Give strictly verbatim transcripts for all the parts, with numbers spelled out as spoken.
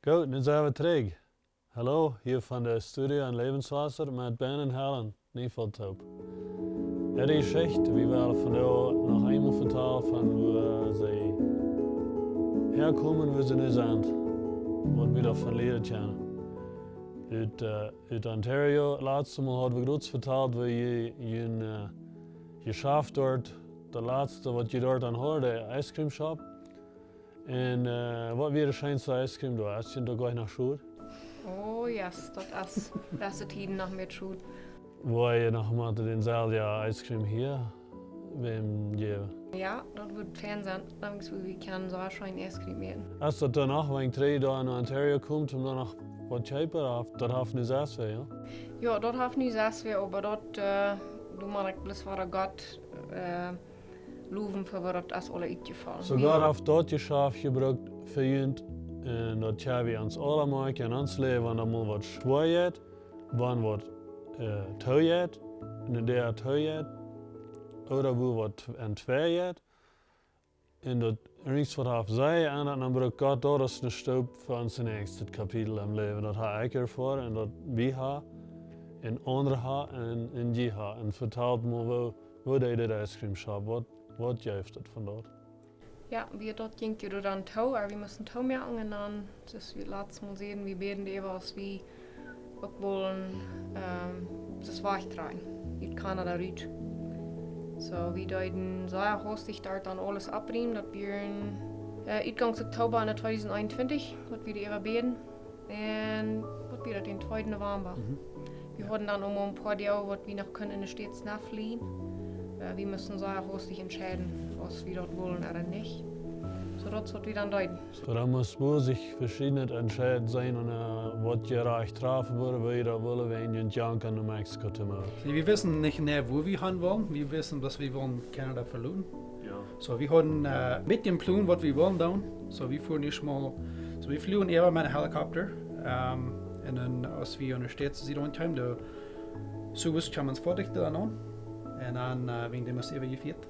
Goot, nu sent wie trigj. Hallo, hia von de Studio en Lebenswasser met Ben en Helen Neufeld toop. Äare Jeschicht, wie wellen vondoag noch eemol vetalen von wua see häakomen, wua see nu sent, waut wie doavon lieren kjennen. Ut, äh, ut Ontario, latste Mol haud wie groots vetalt, wua jie, jie, äh, jeschaft doa, daut latste waut jie doa aun hauden, de Ice Cream Shop. Un, äh, waut wia de scheenste Ice Cream doa? Es daut uk noch scheen? Oh yes, daut es, daut es de Tieden noch mea scheen. Wua jie noch mol dän selwjen Ice Cream hia, wäm jäwen? Jo, daut woat fein sennen, dan wie kjennen soo scheen Ice Cream äten. Es daut dan noch, wan jie doa en Ontario komen, om doa noch waut kjeepen, ooda daut haft nu sest wäa, jo? Jo, daut haft nu sest wäa, oba daut, äh, doo mau ekj bloos wada Gott, äh, lowen fa waut daut es aula utjefollen. Soo Gott haft daut Jeschaft jebrukt fa junt, un daut kjenn wie ons aula moakjen en ons Läwen, wan doa mol waut schwoa jeit, wan waut, äh, too jeit, un de Däa too jeit, ooda wua waut entwäajeit. Un daut irjentwaut haft sikj jeendat, dan brukt Gott daut aus eene Stoop fa ons näakjstet Kapitel em Läwen. Daut hab ekj erfoaren un daut wie haben, un aundre haben, un, un jie haben. Un vetalt mol, wua, wua deed dit Ice Cream Shop? Waut, waut jeef daut vondoag? Jo, wie daut jinkj je dan too, oba wie musten toomoaken un dan, soo aus wie latst mol säden, wie bäden äwa aus wie uk wullen, ähm, daut wajchdreien. Ut Kanada rut. Soo, wie deeden sea haustich doa dan aules opriemen. Daut wia, äh, utgangs Oktoba en tweedusent eenuntwintich, waut wie doa äwa bäden. Un waut wia daut, dän tweeden November. Mhm. Wie hauden dan om een poa Doag, waut wie noch kunnen en de States naflieen. Äh, wie musten sea haustich entscheiden, aus wie daut wullen ooda nich. Soo daut, waut wie dan deeden. Soo, dan must woll sikj veschiednet entscheit sennen, äh, waut jie rajcht trafen wudden, woo jie daut wullen, wan jie en Janka no Mexiko to moaken. Soo, wie wisten nich jeneiw, wua wie han wullen. Wie wisten, daut wie wullen Kanada veloten. Jo. Soo, wie hauden, äh, met dän Plon, waut wie wullen doonen. Soo, wie fuaren ieescht mol, soo, wie fluagen äwa met een Helikopter. Ähm, un dan, aus wie en de States aunkamen, de Subs kjeemen ons foadich doa aun. Un dan, äh, wan dee must äwajefieet.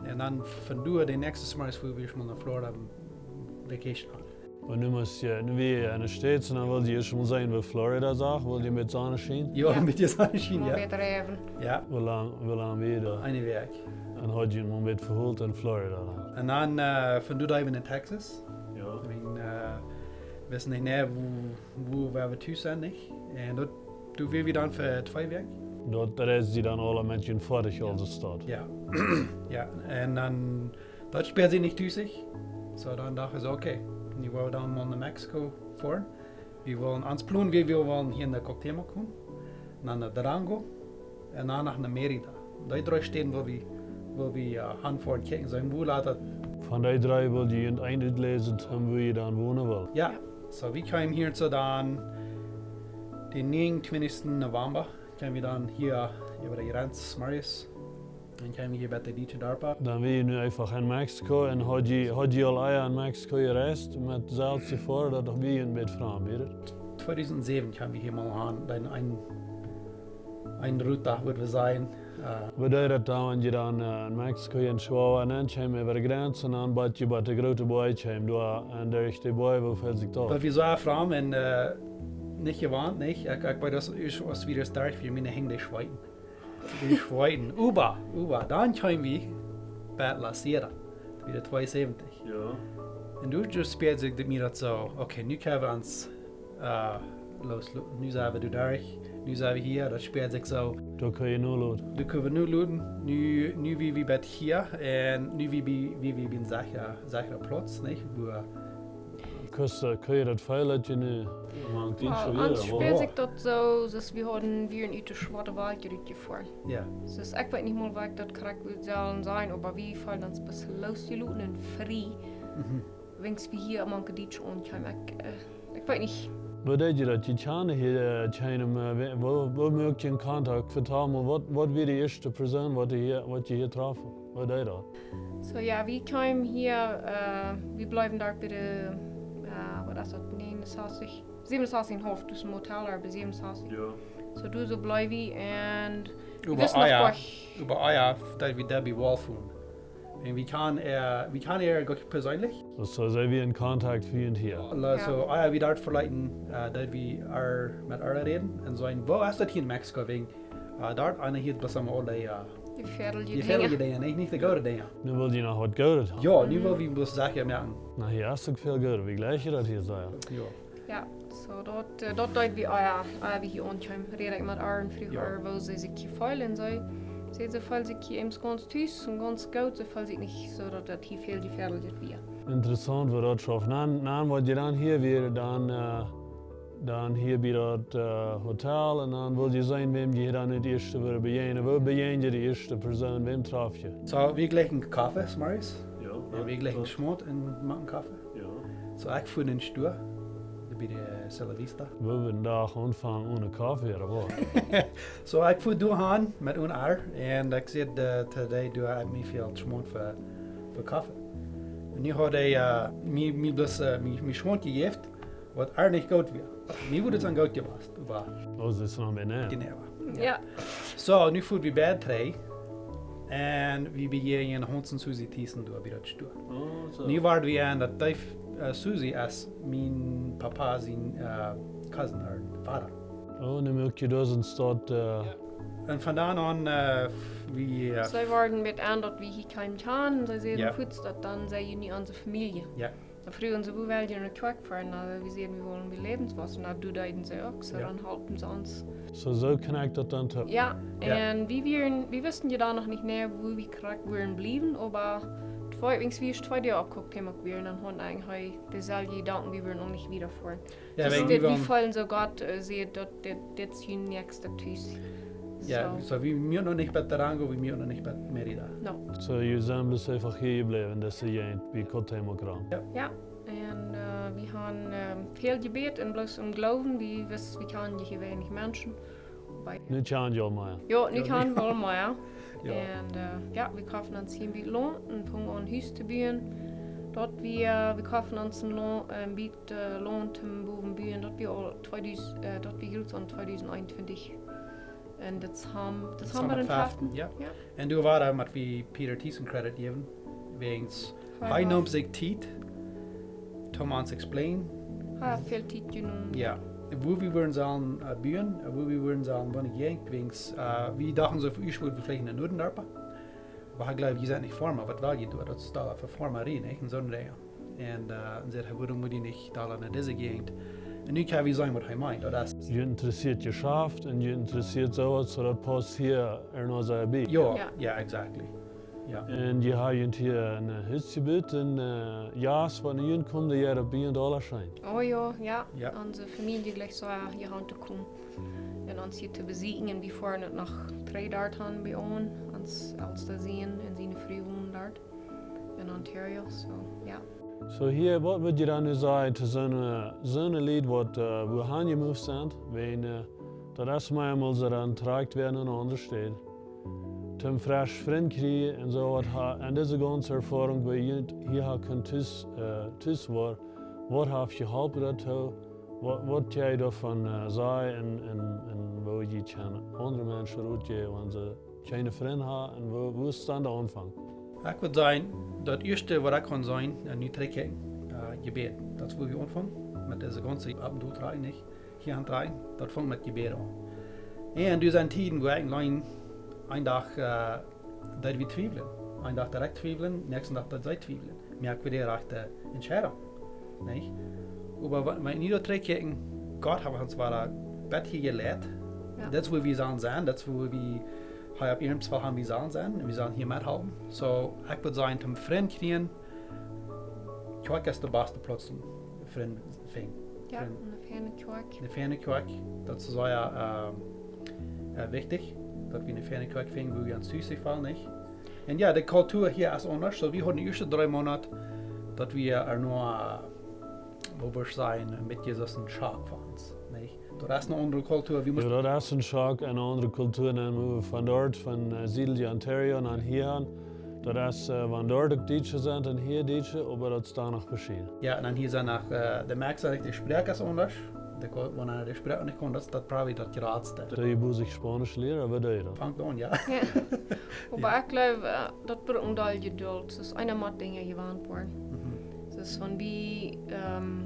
Un dan vondoag de näakjste Morjes fuaren wie ieescht mol no Florida, Vacation han. Un nu must jie, nu wie en de States, un dan wull jie ieescht mol seenen, woo Florida sajcht, wull jie met Sonneschien? Jo, jo. Met de Sonneschien, jo. Met Reiwen. Jo. Woo lang, woo lang wia daut? Eene Wäakj. Un haud jie mol met veholt en Florida dan? Un dan, äh, vondoag doa äwa en Texas. Jo. Ekj meen, äh, wisten nich jeneiw, wua, wua wie tus sent, nich? Un daut, doa wia wie dan fa twee Wäakj. Daut, daut es die dan aula met jun foadich, jo, aulsoo Staut. Jo. Jo, un dan daut späad sikj nich tus. Soo, dan docht wie soo, okay, nu woa wie dan mol no Mexiko foaren. Wie wullen, ons Plon wia, wie wullen hia no Cuauhtémoc komen, dan no Durango un dan no Mérida. Dee dree Städen, wua wie, wua wie, äh, han foaren kjikjen, seenen wua daut. Von dee dree wull jie eent utläsen, om wua jie dan wonen wullen. Jo, jo. Soo, wie kjeemen hia soo dan, dän näajenuntwintichsten November, kjeemen wie dan hia äwa de Grenz, Marius. Dan kjeemen wie hia bie de Dietsche Darpa. Dan wia jie nu eefach en Mexiko un haud jie, haud jie aul ea en Mexiko jereist, met selfst jefoaren, daut wia jie en bät framd, wia daut? Tweedusent säwen kjeemen wie hia mol aun, dan een, een Route, wudd wie sajen. Äh, woo deed daut dan, wan jie dan, äh, en Mexiko en Chihuahua, un dan kjeemen wie äwa de Grenz un dan bat jie bie de groote Boaj kjeemen, doa, un derch de Boaj, woo fält sikj daut? Daut wia soo framd un, äh, nich jewant, nich? Ekj, ekj weet, daut es, aus wie doa derch, wia miene Henj schweeten. Wie schweeten. Oba, oba, dan kjeemen wie bie La Sierra. Wia twee säwentich. Jo. Un doa, doa späad sikj mie daut soo, okay, nu kjenn wie ons, äh, loosloten. Nu sent wie doa derch. Nu sent wie hia, daut späad sikj soo. Doa kjenn wie nu loten. Doa kjenn wie nu loten. Nu, nu wia wie bat hia. Un nu wia wie, wia wie bie een secha, secha Plauz, nich? Wua Kust, äh, kjenn jie daut feelen, daut jie nu... Jo, ons späad sikj daut soo, soo aus wie hauden, wie wieren ut de schwoare Welt rutjefoaren. Jo. Soo, ekj weet nich mol, woo ekj daut korrekt wudd sellen sajen, oba wie feelden ons bloos loosjeloten un frie. Mhm. Wiels wie hia mank de Dietsche aunkjeemen. Ekj, äh, ekj weet nich. Woo deed jie daut? Jie kjanen hia, äh, kjeenem, äh, woo, woo, woo muak jie Kontakt? Vetal mol, waut, waut wia de ieeschte Persoon, waut jie hia, waut jie hia troffen? Woo deed daut? Soo, jo, wie kjeemen hia, äh, wie bleewen doa bie de, äh, waut es daut, negenensastich? Säwenensastich un haulf, daut es een Motel, oba säwenensastich. Jo. Soo, doa soo bleew wie un wie wisten noch nich. Äwa Ea, daut wie doa bie Wolf wonen. Un wie kjanen, äh, wie kjanen äa goot perseenlich. Soo, soo sent wie en Kontakt von hia. Aulsoo, jo, ah jo, wie doa veleeten, äh, daut wie ar, met ar räden un sajen, woo es daut hia en Mexiko? Wäajen, äh, doa, eena hieet bloos emma aule, äh, de fäadelje Dinja, nich, nich de goode Dinja. Nu well jie noch waut Goodet haben. Jo, nu well wie bloos Sachen moaken. Na, hia es uk väl Goodet, wie jleichen daut hia soo. Jo. Jo, soo daut, äh, daut deed wie, ah jo, ah, wie hia aunkjeemen, räd ekj met ar un fruach ar, woo see sikj hia feelt. Un see, see, see feelt sikj hia eemol gaunz tus un gaunz goot, see feelt sikj nich soo daut daut hia väl jefäadeljet wia. Interessaunt, woo daut schauft. Dan, dan, waut jie dan hia wieren, dan, äh, dan hia bie daut, äh, Hotel un dan wull jie seenen, wäm jie dan daut ieeschte wudden bejäajnen. Woo bejäajnen jie de ieeschte Persoon, wäm trof jie? Soo, wie jleichen Koffe, zemorjes. Jo, jo, wie jleichen Schmaunt un moaken Koffe. Jo. Soo, ekj fua en Stua, bie de Sella Vista. Woo wie eenen Dach aunfangen one Koffe, ooda waut? Soo, ekj fua doa han met un ar, un ekj säd, äh, to dee, doa haud ekj mie väl Schmaunt fa, fa Koffe. Un nu haud hee, äh, mie, mie bloos, äh, mie, mie Schmaunt jejäft, waut ar nich goot wia. Mie wudd daut dan goot jewast, oba. Oh, daut es noch mea, nä? Genau. Jo. Soo, nu fuaren wie bie dree. Un wie bejäajnen Hans un Susi Thiessen doa bie daut Stua. Oh, soo. Nu wieren wie aun daut Deef, äh, Susi es mien Papa sien, äh, Cousin, ooda Voda. Oh, nu moakt jie daut en Stua, äh. Jo. Un von doa aun, äh, wie, äh, see wieren met aun daut wie hia kjeemen kjanen, see säden, jo, fuaz daut dan sie jie nu onse Famielje. Jo. Dan fruagen see, wua well jie no Kjoakj foaren? Na, wie säden, wie wellen bie Lebenswasser. Na, doa deeden see uk, soo, jo, dan holpen see ons. Soo, soo connect daut dan too. Jo, jo, un wie wieren, wie wisten je dan noch nich mea, wua wie krakjt wudden bliewen, oba twee, wäajens wie ieescht twee Doag opp Cuauhtémoc wieren, dan hauden wie eejentlich deeselwje Jedanken, wie wudden uk nich wieda foaren. Jo, daut wäajen dit, wie wie wullen feelen soo goot, äh, säd daut dit, dit es jun näakjstet Tus. Jo, soo. Soo, wie motten noch nich bat Durango, wie motten noch nich bat Mérida. No. Soo, jie sent bloos eefach hia jebläwen, daut es je bie Cuauhtémoc raun. Jo. Jo, un, äh, wie haben, ähm, väl jebät un bloos em Gloowen, wie wisten, wie kjanen je hia weinich Menschen. Oba nu kjanen jie aul mea. Jo, nu kjanen wie aul mea. Jo. Un, äh, jo, wie koften ons hia en bät Launt un fungen aun Hus to buen. Daut wie, äh, wie koften ons en Launt, äh, en bät, äh, Launt toom bowen buen. Daut wie aul tweedusent, äh, daut wie jrod aun tweedusent eenuntwintich. Un daut haben, daut haben wie en Dezamba feften, jo. Jo. Un doa wia daut, mott wie Peter Thiessen Credit jäwen. Wäajens hee neem sikj Tiet, toom ons explain. Hee haud väl Tiet jenomen. Jo. Wua wie wudden sellen, äh, buen, äh, wua wie wudden sellen wonen, jäajen, wäajens, äh, wie dochten soo, fa ons wudd wie veleicht en Nuaden darpa. Oba ekj gleew, jie sent nich Farma, waut well jie doa? Daut es doa fa Farma, nich? Un soone Dinja. Un, äh, un säd, hee wudd, mott jie nich doa no dise Jäajent. Un nu kjenn wie seenen, waut hee meent. Daut es, junt interessieet Jeschaft un junt interessieet soo waut, soo daut pausst hia ea no sea bie. Jo, jo, jo, exactly. Jo. Un jie haben junt hia en, äh, Hus jebut un, äh, jo, es waut nu junt kjemt, dee jie opp bie en Dolla scheen. Oh jo, jo. Jo. Onse Famielje jlikjt soo, äh, hia auntokomen. Un ons hia to besieekjen un wie foaren uk noch dree Doag han bie ons, ons elsta Sän un siene Fru wonen doa. En Ontario, soo, jo. Soo hia, waut wudd jie dan nu sajen to soone, soone Lied waut, äh, wua han jemoved sent, wäajen, äh, daut es mau eemol soo, dan trakjt wäa no eene aundre Staut. Toom fresch Frind kjrieen un soo waut ha-, un dise gaunze Erfoarunk, woo jie hia haben kunt tus, äh, tus woaren, waut haft jeholpen doatoo, waut, waut jie doavon, äh, sajen un, un, un woo jie kjennen aundre Menschen Rot jäwen, wan see kjeene Frind haben, un woo, woo es dan de Aunfank? Ekj wudd sajen, daut ieeschte waut ekj kaun sajen, äh, nu trigjkjikjen, äh, Jebäd. Daut es wua wie aunfangen, met dise gaunze opp un dol trakjen, nich? Hia aun trakjen, daut fangt met Jebäd aun. Un doa sent Tieden, wua ekj auleen een Dach, äh, daut wie twieweln. Een Dach direkt twieweln, näakjsten Dach daut see twieweln. Moak wie de rajchte Entscheidunk, nich? Oba wa-, wan wie nu trigjkjikjen, Gott haft ons wada bat hia jeleit. Jo. Daut es wua wie sellen sennen, daut es wua wie hia opp irjentwua haben wie sellen sennen. Un wie sellen hia methalpen. Soo, ekj wudd sajen, toom Frind kjrieen, Kjoakj es de baste Plauz toom Frind finjen. Jo, Frind. Eene feine Kjoakj. Eene feine Kjoakj. Daut es sea, ähm, äh, wichtich, daut wie eene feine Kjoakj finjen, wua wie ons tus feelen, nich? Un jo, de Kultua hia es aundasch. Soo, wie hauden de ieeschte dree Moonat, daut wie, äh, noch, äh, woo wie sajen, met Jesus een Schock fa ons, nich? Daut es eene aundre Kultua. Wie, jo, daut es een Schock, eene aundre Kultua, un dan mott wie von doa, von, äh, Siedel, Ontario, no hia han. Daut es, äh, wan doa uk Dietsche sent un hia Dietsche, oba daut es doa noch veschieden. Jo, un dan hia sent noch, äh, de Mexikauna, de Sproak es aundasch. Daut, wan eena de Sproak nich kaun, daut, daut probably daut jratste. Dee, woo sikj Spaunisch lieren, oba dee daut. Fangt aun, jo. Jo. Oba ekj gleew, äh, daut brukt een Deel Jeduld. Daut es eene Mott Dinja jewant woaren. Daut es von wie, ähm,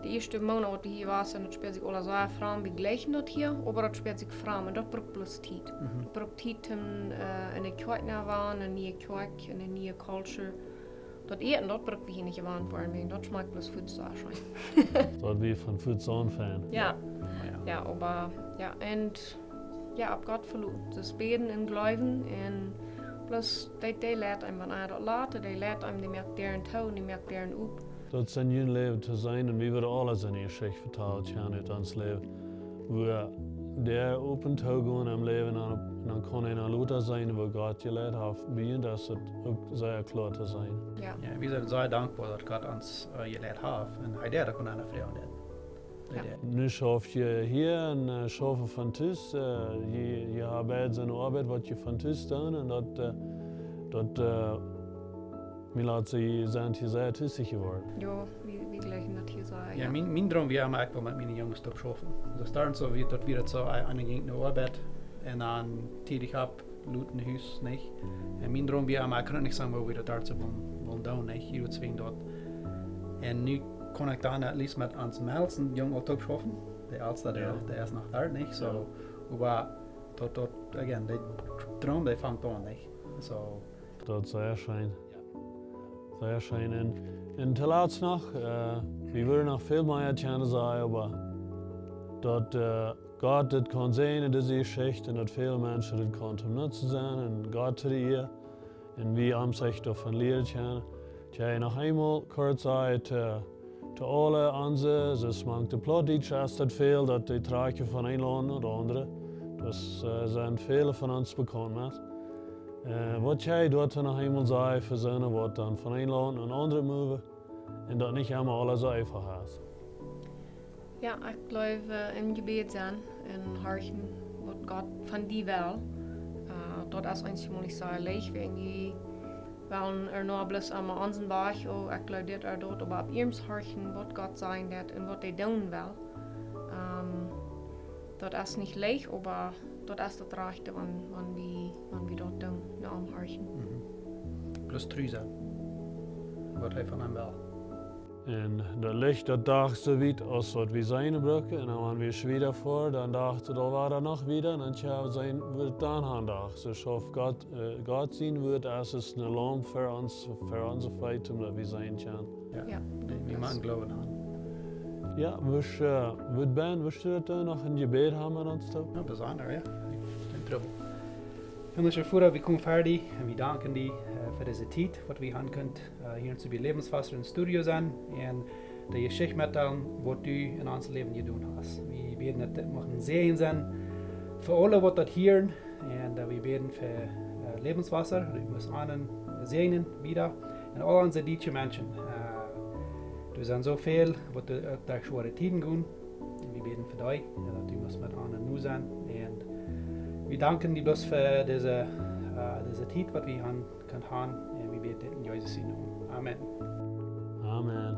de ieeschte Moonat waut wie hia wieren, daut spält sikj aules sea framd, wie jlikjen daut hia, oba daut spält sikj framd un daut brukt bloos Tiet. Daut brukt Tiet om, äh, enne Kjoakj no to wonen, eene niee Kjoakj, eene niee Culture. Daut Äten, daut brukt wie hia nich jewant woaren, wäajen daut schmakjt bloos fuaz soo scheen. Daut wie von fuaz aun fein. Jo. Jo, oba, jo, un, jo, opp Gott veloten. Daut bäden un jleewen un bloos, dee, dee leit eenem, wan eena daut lat, dee leit eenem, dee moakt Däaren too un dee moakt Däaren op. Daut es en jun Läwen to seenen un wie wudden aules en Jeschicht vetalen, kjennen ut ons Läwen. Woo dee opp un too gonen em Läwen, dan, dan kaun eena lota seenen, woo Gott jeleit haft. Bie ons es daut uk sea kloa to seenen. Jo. Jo, wie sent sea dankboa, daut Gott ons, äh, jeleit haft. Un hee deed uk aun eene Fru aun dit. Jo. Nu schauf jie hia un, äh, schaufen von Tus. Äh, jie, jie haben beid soone Oabeit, waut jie von Tus doonen. Un daut, äh, daut, äh, Mie lat see, sent hia sea tusich jeworden. Jo, wie, wie jlikjen daut hia soo, Jo, jo. mien, mien Droom wia emma, ekj well met miene Junges toop schaufen. Soo starten soo, wie daut wia daut soo, eena jinkj no Oabeit un dan tiedich opp, lot no Hus, nich? Un mien Droom wia emma, ekj kunn nich sajen, woo wie daut doa soo wullen, wullen doonen, nich? Jie wudden wajch daut. Un nu kaun ekj dan at least met onsen melsten Jung aul toop schaufen. De elsta, dee, Jo. Dee es noch doa, nich? Soo, Jo. Oba daut, daut, again, de Droom, dee fangt aun, nich? Soo. Daut es sea scheen. Sea scheen. Un, un toolatst noch, äh, wie wudden noch väl mea kjennen sajen, oba daut, äh, Gott daut kaun seenen en dise Jeschicht un daut väle Menschen daut kunnen toom Nutzen sennen un Gott to de Ea. Un wie am sikj doavon lieren kjennen. Ekj well noch eemol kort sajen, äh, to aule onse, soo aus mank de Plautdietsche es daut väl, daut dee trakjen von een Launt no daut aundre. Daut, äh, sent väle von ons bekaunt met. Äh, waut jie doa noch eemol sajen fa soone, waut dan von een Launt no een aundret moven, un daut nich emma aules soo eefach es. Jo, ekj gleew, äh, em Jebäd sennen un horchen, waut Gott von die well. Äh, daut es eenjemol nich soo leicht, wäajen wie wellen ea noch bloos aun onsen Wajch, oh, ekj gleew dit ooda daut, oba opp ieescht horchen, waut Gott sajen deed un waut hee doonen well. Ähm, daut es nich leicht, oba daut es daut Rajchte, wan, wan wie, wan wie daut doonen, no am horchen. Mhm. Bloos tru sennen. Waut hee von ons well. Un daut Licht, daut docht soo wiet aus waut wie seenen brucken. Un dan wan wie wieda foaren, dan docht et aul wada noch wieda. Un dan, tja, seenen, woat dan aundocht. Soo schauft Gott, äh, Gott sien Wuat, es, es eene Laump fa ons, fa onse Feet, om daut wie seenen kjennen. Jo. Jo, Wie, wie daut motten es Gloowen haben. Jo, wurscht, äh, wurscht Ben, wurscht du daut, äh, noch een Jebäd haben met ons toop? Jo, besonda, jo. Kjeen Trubbel. Himmlischa Voda, wie komen ver die un wie danken die, äh, fa dise Tiet, waut wie haben kunt, äh, hia en Läwenswota em Studio sennen un de Jeschicht metdeelen, waut du en ons Läwen jedonen hast. Wie bäden, daut dit mucht een Säajen sennen fa aule, waut daut hieren. Un, äh, wie bäden fa, äh, Läwenswota, du motst an säajnen wieda. Un aul onse dietsche Menschen. Äh, doa sent soo väl, waut, äh, derch schwoare Tieden gonen. Un wie bäden fa die, jo, daut du motst met an nu sennen. Un wie danken die bloos fa dise, äh, dise Tiet, waut wie haben kunt haben. Un wie bäden dit en Jesus sienen Nomen. Amen. Amen.